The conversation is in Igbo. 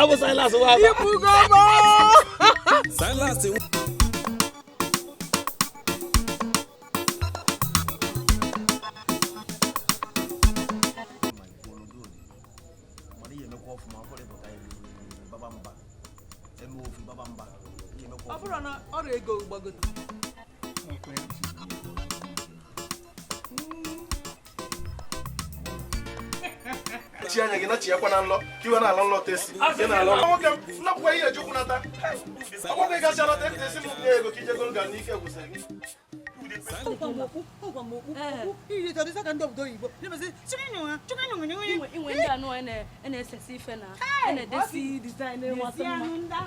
Ọ bụ Silas nwa aba. Ibugo m. Silas. Ọ bụrụ na ọrịa ego gbagote. Chi anya gị nachiakwa na nlọ ka iwe na-alọ nlọ tesi ị na-alọ nlọ. Nwoke m nnapụkwa ihe ejukwu nata ọgwụgwọ ị gacha nata esi m nye ego ka ije goro ga n'ike gwụsịrị gị. Inwe ndị anụ a na-esesi ife na a na-edesi design masị mma.